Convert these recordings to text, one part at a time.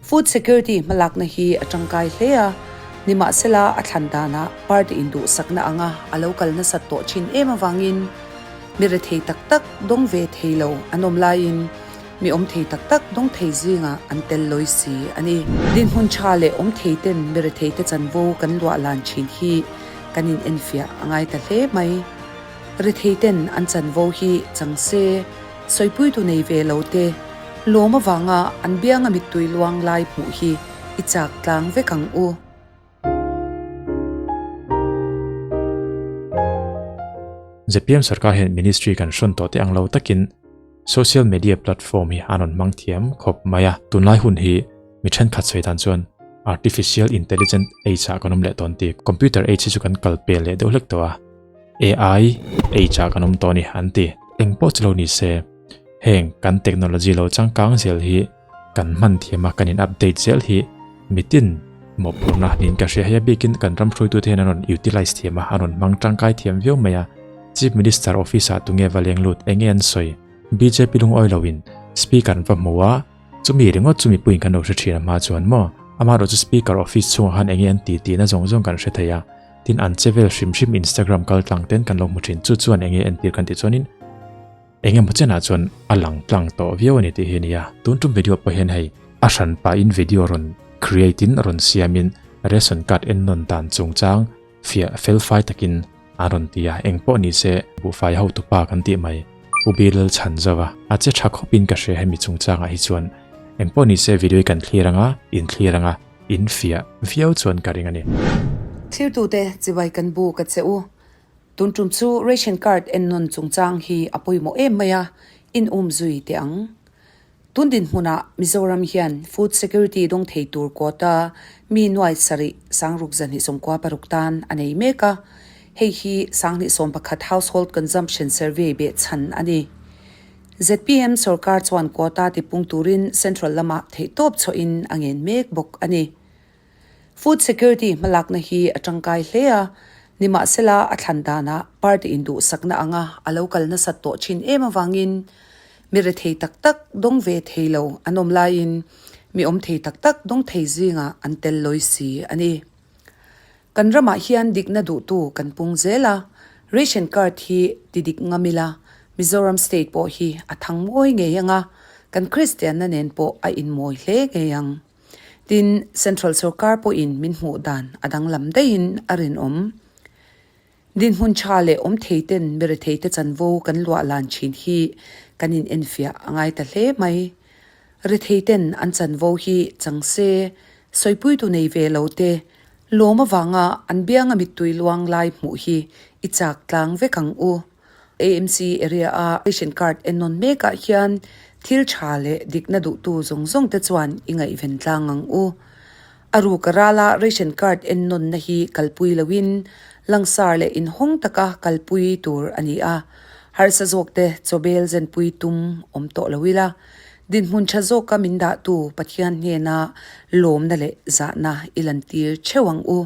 Food security hmalakna hi a tangkai hle a, nimahsela a thlan danah party induhsakna anga a lo kal nasat tawh thin em avangin mi rethei tak tak dawng ve thei lo an awm laiin mi awm thei tak tak dawng thei zingah an tel lawi si a ni. Dinhmun tha leh awm thei ten mi rethei te chanvo kan luah lan thin hi kan in enfiah a ngai ta hle mai. Rethei ten an chanvo hi chang se, sawipuitu nei ve lo te lawm avanga an bianga mittui luang lai hmuh hi i chak tlang vek ang u. Zpm sarkar hian ministry kan hrawn tawh te ang lo takin social media platform hi an rawn hmang thiam khawp mai a. Tunlai hun hi mi thenkhat sawi dan chuan artificial intelligent age ah kan awm leh tawn tih computer age hi chu kan kal pel leh deuh hlek tawh a, AI age ah kan awm tawh a ni an ti. Eng pawh chu lo ni se, heng kan technology lo changkang zel hi Kan hman thiam a, kan in update zel hi mitin mawhphurhna niin ka hria. Hei a bikin kan ram hruaitute hian an rawn utilize thiam a, an rawn hmang tangkai thiam viau mai a. Chief Minister office ah tunge va leng lut, enge an sawi? Bjp lungawi loin Speaker an va hmu a, chumi ringawt chu mipuiin kan lo hre thin a hma chuan maw? Amaherawhchu Speaker office chhungah khan enge an ti tihna zawng zawng kan hre thei a. Tin an che vel hrim hrim Instagram kal tlang ten kan lo hmu thin. Chu chuan enge entir kan tih chuanin Eng emaw chenah chuan a lang tlang tawh viau a ni tih hi a ni a, tun tum video pawh hian hei a hran pahin video rawn create in rawn siamin ration card en nawn dan chungchang fiah fel fai takin an rawn ti a, eng pawh ni se buhfai hotu pa kan tih mai Pu Bilal chhan zo a, a che tha khawpin ka hria hemi chungchangah hi chuan eng pawh ni se video hi kan thlir anga in thlir anga in fiah viau chuan ka ring a ni. Thirtute chibai kan bu ka che u. Tun tum chu ration card ennawn chungchang hi a pawimawh em mai a, in um zui teh ang. Tun dinhmunah Mizoram hian food security dawng thei tur quota mi nuai sarih sangruk zahnih sawmkua paruk tan a nei mek a, hei hi sanghnih sawmpakhat household consumption survey behchhan a ni. Zpm sorkar chuan quota tipung turin central lamah theihtawp chhuahin a ngen mek bawk a ni. Food security hmalakna hi a tangkai hle a, nimahsela a thlan danah party induhsakna anga a lo kal nasat tawh thin em avangin mi rethei tak tak dawng ve thei lo an awm laiin mi awm thei tak tak dawng thei zingah an tel lawi si a ni. Kan ramah hian dikna duhtu kan pung zel a, ration card hi ti dik ngam ila Mizoram state pawh hi a thang mawi ngei ang a, kan Kristianna nen pawh a inmawi hle ngei ang. Tin, Central sorkar pawhin min hmuh dan a danglam daihin a rinawm. Dinhmun tha leh awm thei ten mi rethei te chanvo kan luah lan thin hi kan in enfiah a ngai ta hle mai. Rethei ten an chanvo hi chang se, sawipuitu nei ve lo te lawm avanga an bianga mittui luang lai hmuh hi i chak tlang vek ang u. AMC area a ration card ennawn mekah hian thil tha leh dikna duhtu zawng zawng te chuan i ngaihven tlang ang u. A ruk a rala ration card ennawnna hi kalpui loin langsar leh inhawng taka kalpui tur a ni a, harsa zawk te chawbel zenpui tum awm tawh lo ila, dinhmun tha zawka min dahtu Pathian hnena lawmna leh zahna i lantir theuh ang u.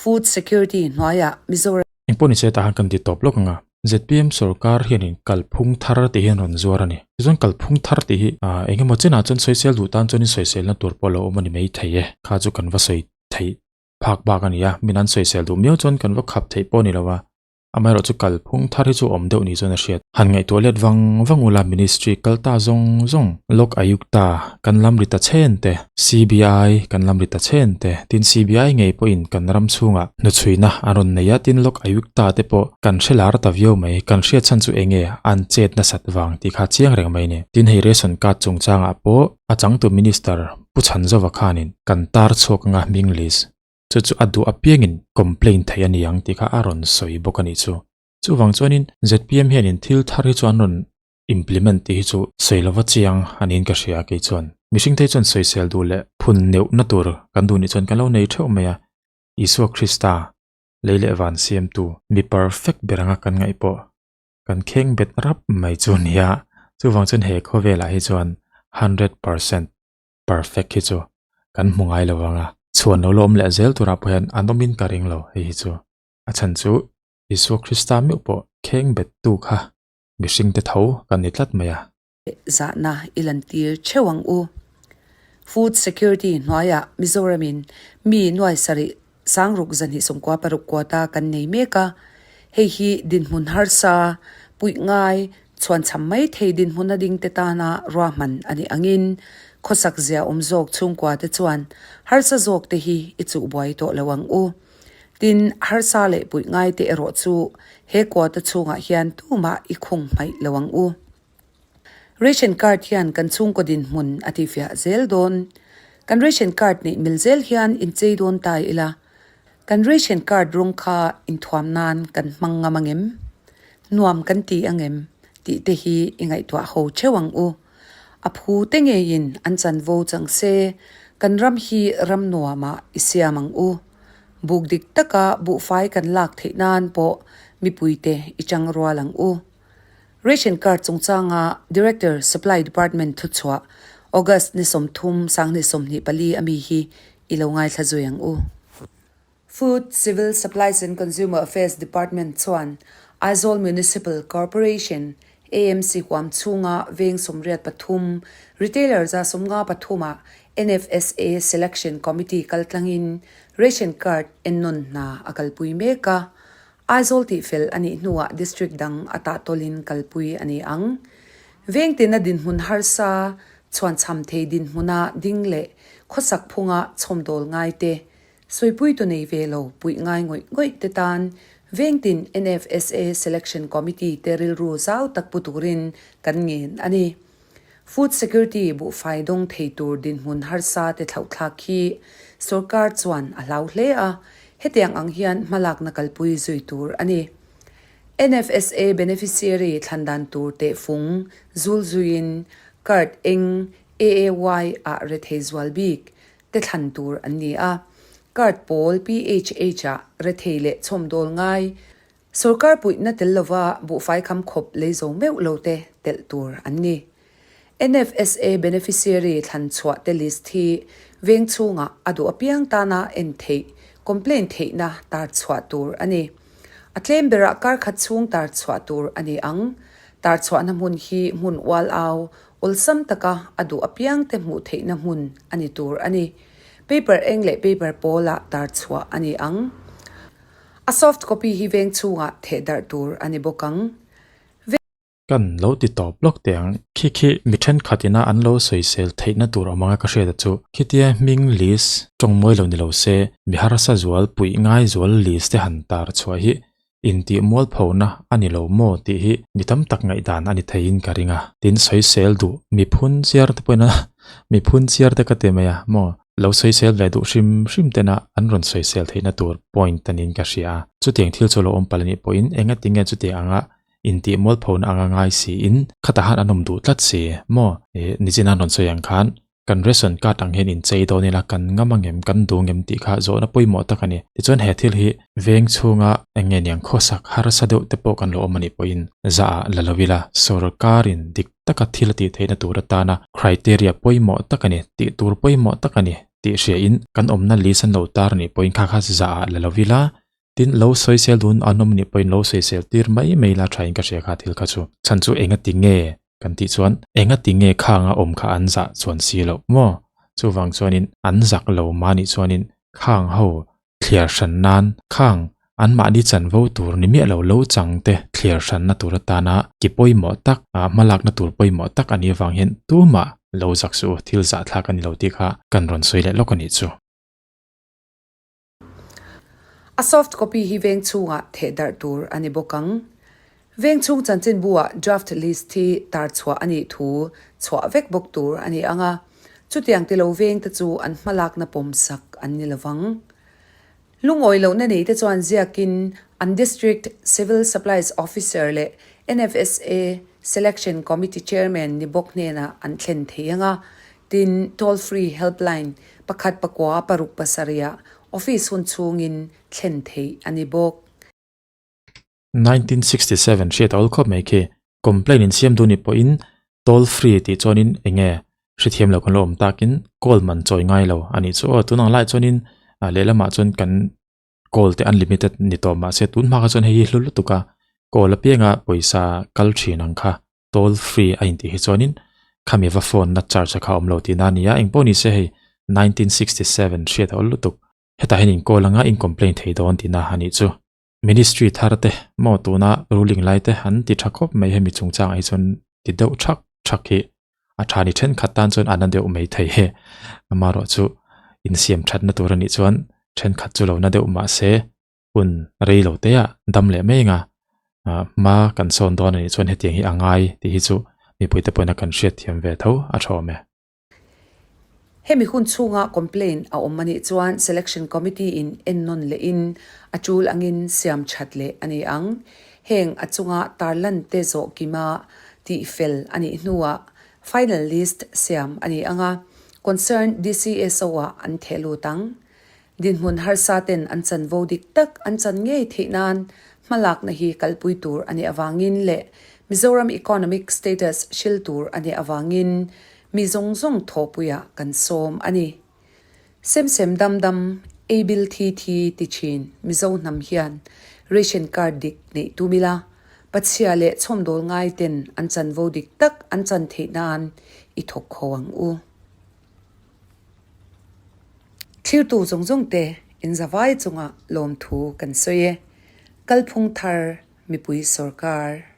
Food security hnuaiah Mizoram. Engpawh ni se tah khan kan ti tawp lawk ang a, zpm sorkar hianin kalphung thar tih hi an rawn zuar a ni. Tichuan kalphung thar tih hi eng emaw chenah chuan sawisel duh tan chuanin sawiselna tur pawh a lo awm a ni mai thei e. Kha chu kan va sawi theih phak bak a ni a, min an sawisel duh miau chuan kan va khap theih pawh a ni lo a. Amaherawh chu kalphung thar hi chu awm deuh ni chuan a hriat. Han ngaihtuah let vang vang ula ministry kal ta zawng zawng, Lok Ayukta kan lam ri ta chhen te, CBI kan lam ri ta chhen te, tin CBI ngei pawhin kan ram chhungah hnuchhuina an rawn nei a, tin Lok Ayukta te pawh kan hre lar ta viau mai, kan hriat chhan chu enge an chet nasat vang tih kha chiang reng mai ni. Tin hei ration card chungchangah pawh a changtu minister Pu Chhanzova khanin kan tar chhuak anga hming list chu chu a duh apiangin complaint theih a ni ang tih kha a rawn sawi bawk a nih chu. Chuvang chuanin zpm hianin thil thar hi chu an rawn implement tih hi chu sawi lova chiang a niin ka hria kei chuan. Mihring te hi chuan sawisel duh leh phun neuhna tur kan duh nih chuan kan lo nei theuh mai a, Isua Krista lei leh van siamtu mi perfect ber anga kan ngaih pawh kan kheng bet rap mai chu a nia. Chuvang chuan he khawvelah hi chuan 100% perfect hi chu kan hmu ngai lo vang a, chhuan lo la awm leh zel turah pawh hian an awmin ka ring lo hei hi chu. A chhan chu Isua Krista meuh pawh kheng bettu kha mihring te tho kan ni tlat mai a. Zahna i lantir theuh ang u. Food Security hnuaiah Mizoramin mi nuai sarih sangruk zahnih sawmkua paruk quota kan nei mek a, hei hi dinhmun harsa, puih ngai, chhuanchham mai thei dinhmuna dingte tana ruahman a nih angin khawsak zia awm zawk chhungkua te chuan harsa zawk te hi i chuh buai tawh lo ang u. Tin, harsa leh puih ngai te erawh chu he quota chhungah hian tumah i khung hmaih lo ang u. Ration card hian kan chhungkaw dinhmun a tihfiah zel dawn. Kan ration card neih mil zel hian inchei dawn ta ila, kan ration card rawng kha inthuam nan kan hmang ngam angem? Nuam kan ti angem? tih te hi i ngaihtuah ho theuh ang u. A phu te ngeiin an chanvo chang se, kan ram hi ram nuamah i siam ang u. Buk dik taka buhfai kan lak theih nan pawh mipuite i chang rual ang u. Ration card chungchanga Director Supply Department thuchhuah August ni 30 sanghnih 24 a mi hi i lo ngaithla zui ang u. Food, Civil Supplies and Consumer Affairs Department chuan Aizawl Municipal Corporation, AMC, huam chhunga veng 83 retailer za 53 ah NFSA Selection Committee kaltlangin Ration Card ennawn hna a kalpui mek a. Aizawl tihfel a nih hnuah District dang a tahtawlin kalpui a ni ang. Vengtina dinhmun harsa, chhuanchham thei dinhmuna ding leh khawsak phunga chhawmdawl ngai te, sawipuitu nei ve lo puih ngai ngawih ngawih te tan Vengtin NFSA Selection Committee te rilru zau tak pu turin kan ngen a ni. Food Security buhfai dawng thei tur dinhmun harsa te thlauhthlak hi sorkar chuan a hlau hle a, hetiang ang hian hmalakna kalpui zui tur a ni. NFSA beneficiary thlan dan tur tehfung zul zuiin card eng AAY ah rethei zual bik te thlan tur an ni a, card pawl PHH ah rethei leh chhawmdawl ngai Sorkar puihna tel lova buhfai kham khawp lei zo meuh lo te telh tur an ni. NFSA beneficiary thlan chhuah te list hi veng chhungah a duh apiang tana en theih, complain theihna tar chhuah tur a ni. A tlem berah kar khat chhung tar chhuah tur a ni ang. Tar chhuahna hmun hi hmun ual au, awlsam taka a duh apiang te hmuh theihna hmun a ni tur a ni. Paper eng leh paper pawlah tar chhuah a ni ang. A soft copy hi veng chhungah theh darh tur a ni bawk ang. Kan lo ti tawp lawk teh ang. Khi khi mi thenkhat ina an lo sawisel theihna tur awm anga ka hriat a chu. Khitia hming list tawng mawi lo ni lo se, mi harsa zual puih ngai zual list te han tar chhuah hi intih mualphona a ni lo maw tih hi mi tam tak ngaihdan a ni theiin ka ring a. Tin sawisel duh mi phun chiar te pawhin a mi phun chiar te ka ti mai a maw. Lo sawisel ve duh hrim hrim tena an rawn sawisel theihna tur point a niin ka hria a. Chutiang thil chu lo awm palh a nih pawhin engatinge chutiang anga intih mualphona anga ngai siin khatah khan an awm duh tlat si maw? Ih, nichin an rawn sawi ang khan kan ration card ang hian inchei dawn ila kan ngam angem, kan duh ngem tih kha zawhna pawimawh tak a ni. Tichuan he thil hi veng chhunga eng nge niang khawsak harsa deuh te pawh kan lo awm a nih pawhin zah ah la lo ila sorkarin dik taka thil a tih theihna tur atana criteria pawimawh tak a ni, tih tur pawimawh tak a ni tih hriain kan awmna list an lo tar nih pawhin kha kha zah ah la lo ila, tin lo sawisel dun an awm nih pawhin lo sawisel tir mai mai ila thain ka hria kha thil kha chu. Chhan chu enga ti nge kan tih chuan enga ti nge khanga awm kha an zah chuan si loh maw? Chuvang chuanin an zak lo mah nih chuanin khang ho Thliar hran nan khang anmahni chanvo tur ni miah lo lo chang te thliar hranna tur atana ki pawimawh tak ah hmalakna tur pawimawh tak a nih avang hian tumah lo zak suh u thil zahthlak a ni lo tih kha kan rawn sawi leh lawk a nih chu. A soft copy hi veng chhungah theh darh tur a ni bawk ang. Veng chhung chanchinbu-ah draft list hi tar chhuah a nih thu chhuah vek bawk tur a ni ang a, chutiang ti lo vengte chu an hmalakna pawmsak an ni lovang. Lungawi lohna neite chuan ziakin an District Civil Supplies Officer leh NFSA Selection Committee Chairman ni bawk hnenah an thlen thei ang a, tin Toll Free Helpline pakhat pakua paruk pasarihah office hun chhungin thlen theih a ni bawk. 1967 hriat a awl khawp mai khi. Complaint in siam duh ni pawhin toll free tih chuanin eng nge hrethiam lo kan lo awm takin call man chawi ngai lo a nih chu aw. Tun ang lai chuanin lehlamah chuan kan call te unlimited ni tawh mahse tun hma kha chuan hei hi hlu lutuk a call apianga pawisa kal thin ang kha toll free a intih hi chuanin. Khami va phone na charge a kha awm lo tihna a ni a, engpawh ni se hei 1967 hriat a awl lutuk. Hetah hian in call anga in complain thei dawn tihna a nih chu. Ministry thar te maw tuna ruling lai te an ti tha khawp mai hemi chungchangah hi chuan ti deuh thak thak hi a tha ni thenkhat tan chuan a na deuh mai thei he. Amaherawhchu insiam thatna tur a nih chuan thenkhat chu lo na deuh mahse hun rei lo te ah dam leh mai anga hma kan sawn dawn a nih chuan hetiang hi a ngai tih hi chu mipui te pawhin a kan hriat thiam ve tho a tha awm e. Hemi hun chhunga complaint a awm a nih chuan Selection Committee in ennawn lehin a tul angin siam that leh a ni ang. Heng a chunga tarlan te zawh kima tih fel a nih hnuah final list siam a ni ang a, concerned DCSO ah an theh lut ang. Dinhmun harsa ten an chanvo dik tak an chan ngei theih nan hmalakna hi kalpui tur a nih avangin leh Mizoram economic status hril tur a nih avangin mi zawng zawng thawhpuiah kan sawm a ni. Sem sem dam dam, ei bil thi thi ti thin Mizo hnam hian ration card dik neih tum ila, pachhia leh chhawmdawl ngai ten an chanvo dik tak an chan theih nan i thawk kho ang u. Thirtu zawng zawng te inzavai chunga lawmthu kan sawi e. Kalphung thar mipui sawrkar.